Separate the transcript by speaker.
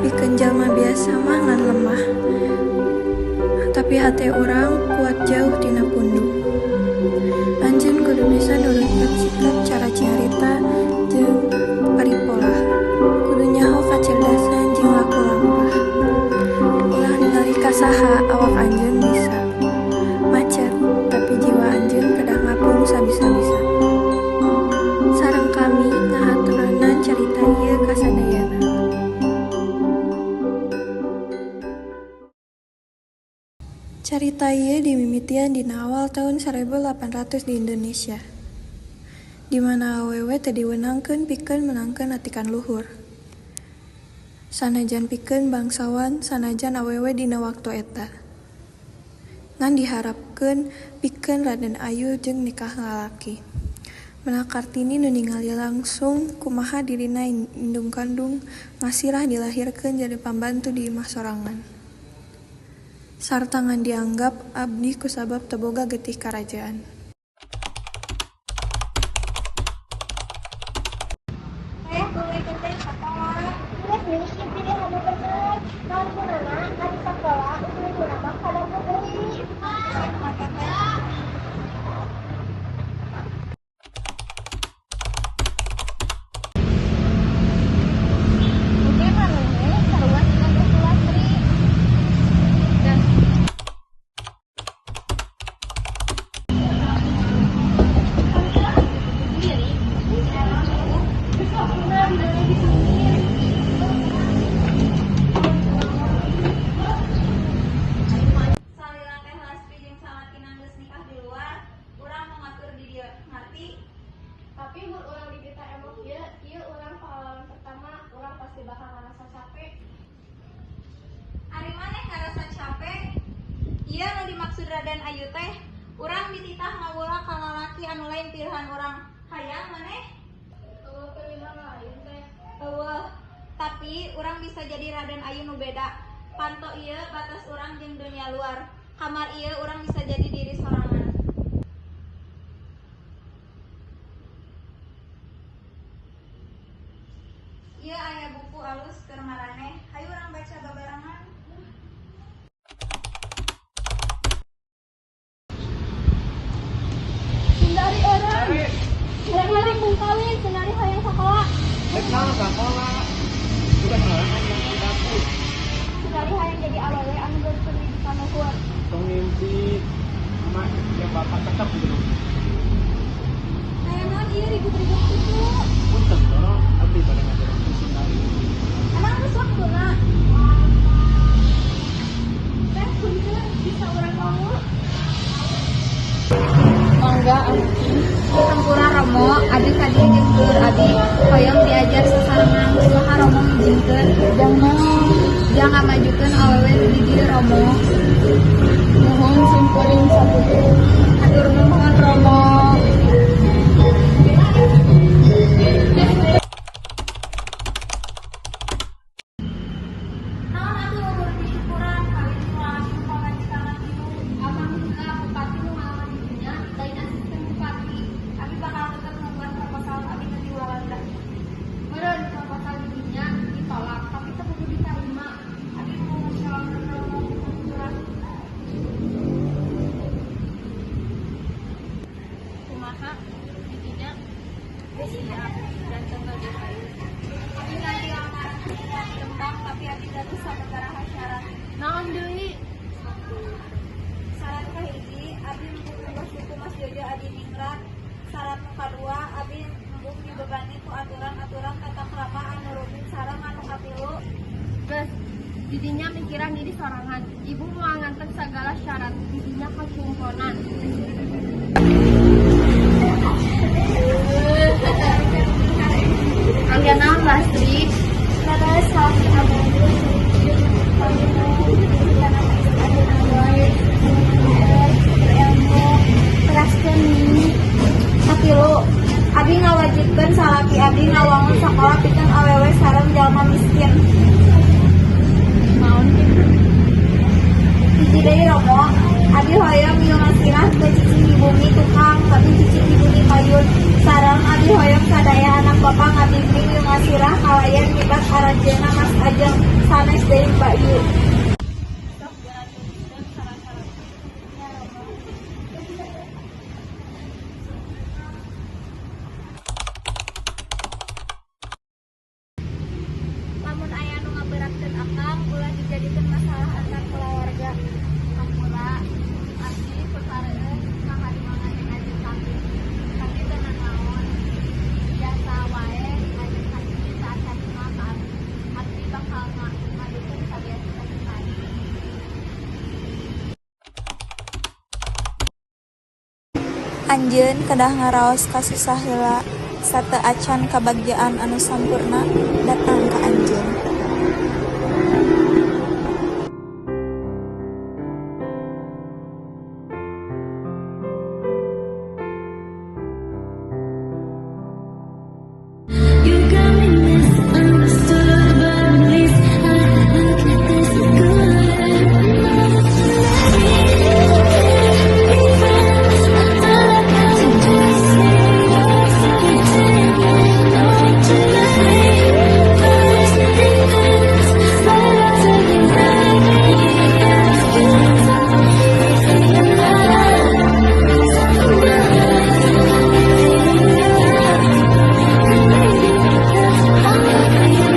Speaker 1: Pikeun jalma biasa mah ngan lemah, tapi hate urang kuat jauh tina pundung. Anjeun kudu bisa nurutkeun sikap, cara carita jeung paripolah. Kudu nyaho kacerdasan jeung laku lampah. Ulah ningali ka saha, awak anjeun bisa macet, tapi jiwa anjeun kedah ngapung sabisa-bisa. Sareng kami ngahaturanan carita ieu ka sadayana. Carita ieu dimimitian dina awal taun 1800 di Indonesia, di mana awewe teu diwenangkeun pikeun meunangkeun atikan luhur. Sanajan pikeun bangsawan, sanajan awewe dina waktu eta. Ngan diharapkeun pikeun Raden Ayu jeung nikah lalaki. Menak Kartini nu ningali langsung kumaha dirina indung kandung ngasirah dilahirkeun jadi pambantu di imah sorangan. Sarta ngan dianggap abdi kusabab teu boga getih karajaan.
Speaker 2: Teh tuluykeun teh sakola. Geus meusi pilihan nu bener. Naon gunana ari sakola ujung-ujungna mah kadapur deui. Oke, maneh sarua tinggal teh Sulastri. Dan
Speaker 3: Salila teh Lastri jeung salakina geus nikah di luar, urang mau ngatur di dieu, ngarti?
Speaker 4: Tapi mun urang dititah emok ieu, ieu urang pengalaman pertama, urang pasti bakal ngarasa capek.
Speaker 3: Ari maneh ngarasa capek? Ieu nu dimaksud Raden Ayu teh, urang dititah ngawula ka lalaki anu lain pilihan urang. Hayang maneh?
Speaker 4: Eueuh pilihan lain teh.
Speaker 3: Eueuh, tapi urang bisa jadi Raden Ayu nu beda. Panto ieu batas urang jeung dunia luar. Kamar ieu urang bisa jadi diri sorangan. Ieu aya buku alus keur maraneh, hayu urang baca babarengan.
Speaker 4: Sundari eureun. Urang mung kawin, sundari hayang sakola.
Speaker 5: Rek naon sakola? Bukan sorangan yang di dapur.
Speaker 4: Sundari hayang jadi awewe anu berpendidikan luhur.
Speaker 5: Tong mimpi emak yang bapak tetap gitu.
Speaker 3: Aya naon ieu ribut-ribut kitu?
Speaker 5: Punten doro, abdi bade ngajaran ku Sundari.
Speaker 3: Emang geus waktuna?
Speaker 4: Teh punten bisa urang ngomong.
Speaker 3: Mangga. Hampura Romo, abdi ka dieu jeung dulur abdi hoyong diajar sasarengan, kumaha Romo ngijinkeun?
Speaker 4: Jang naon?
Speaker 3: Jang ngamajukeun awewe nu di dieu, Romo.
Speaker 4: Nuhun simkuring saputu.
Speaker 3: Hatur nuhun, Romo. Naon atuh ukur disyukuran kawin jeung lalaki nu pamajikan ibu.
Speaker 4: Abang heula bupati nu ngalaman di dinya, lain asisten bupati.
Speaker 3: Abi bakal tetep membuat proposal abi nu di Walanda.
Speaker 4: Meureun proposal di dinya ditolak, tapi teu kudu ditarima.
Speaker 3: Abi mau musyawarah Romo hampura.
Speaker 4: Kumaha di dinya geus siap ganteng ge hayu.
Speaker 3: Abi nganti lamaran ka Bupati Lembang, tapi abi gaduh sababaraha syarat.
Speaker 4: Naon deui?
Speaker 3: Syarat kahiji, abi embung nembah suku Mas Jojo Adiningrat. Syarat nu kadua, abi embung dibebani ku aturan-aturan tata krama anu rumit sareng anu katilu.
Speaker 4: Geus, didinya mikiran diri sorangan. Ibu moal ngantep sagala syarat, didinya kacumponan. Angga naon Lastri?
Speaker 2: Leres salaki abang teraskeun mimi.
Speaker 3: Katilu, abi ngawajibkeun salaki abdi ngawangun sakola pikeun awewe sareng jalma miskin.
Speaker 4: Naon kitu?
Speaker 3: Hiji deui Romo, abi hoyong ieu ngasirah teu cicing di bumi tukang, tapi cicing di bumi payun. Sareng abi hoyong sadaya anak bapa ngabimbing ieu ngasirah kalayan. Aranjeunna Mas Ajeng, sanes deui Bayu.
Speaker 4: Sok geura tuliskeun syarat-syaratna.
Speaker 3: Nya, Romo. Lamun aya nu ngaberatkeun akang, ulah dijadikeun masalah antar kulawarga.
Speaker 4: Hampura, abdi pesareun kaharimangan anjeun Santi. Tapi teu nanaon. Biasa wae anjeun Santi saacan kenal ka abdi. Abdi bakal ngadukung sabea cita-cita anjeun.
Speaker 3: Anjeun kedah ngaraos kasusah heula sateuacan kabagjaan anu sampurna datang ka.